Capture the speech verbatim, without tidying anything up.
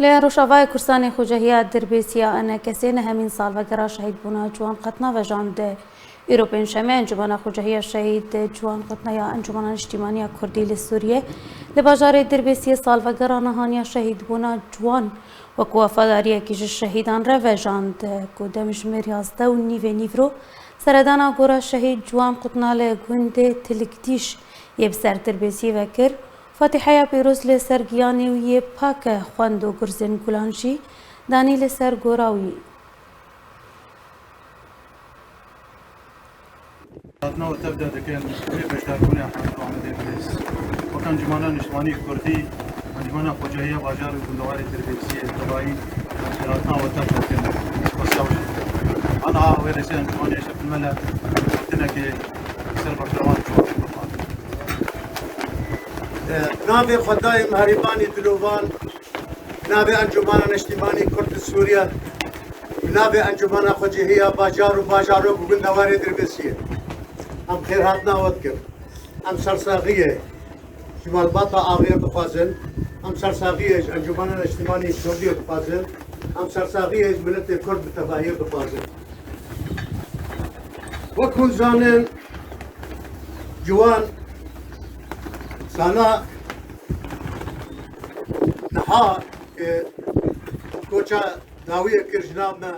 Li Rojavayê Kurdistanê Xocehiya Dirbêsî ya ENKSê nehemîn salvegera şehîdbûna Ciwan Qetna vejand. Îro pêncşemê Encûmena Xocehiya Şehîd Ciwan Qetna ya Encûmena Niştîmanî ya Kurdî li Sûriyê li bajarê Dirbêsiyê salvegera nihaniya şehîdbûna Ciwan wekî wefadariyekî ji şehîdan re vejand ku demjimêr yazdeh û nîvê nîvro seredana gora şehîd Ciwan Qutna li gundê Tilikdîş yê bi ser Dirbêsiyê ve kir. Fatîheya pîroz li ser giyanê wî yê pak e xwend û gurzên gulan jî danî li ser gora wî. Hatina we tevde dikin wê beşdarbûnê Hemîd Amedê Birêz. Wek Encûmena Niştimanî Kurdî, Encûmena Xocehiya Bajar û Gundewarê Dirbêsiyê Tevayî, em xêrhatina we tevde dikin. Spasiya we jî dikin. Aniha wê rêsê encûmanê şefilmele gotinekê ser beşdaran ciwabê bixwazin. Navê Xwedayê Miheribanî Dilovan, navê Encûmena Niştimanî Kurd li Sûriye, navê Encûmena Xwecihî ya Bajar û Bajarok û Gundewarê Dirbêsiyê. Em xêrhatina we dikin. Em sersaxiyê ji malbata Axiyê dixwazin. Em sersaxiyê ji Encûmena Niştimanî Kurdiyê dixwazin. Em sersaxiyê ji miletê Kurd bi tevahiyê dixwazin. Wek hûn zanin, Ciwan sala niha, e, koça dawiyê kir ji nav me.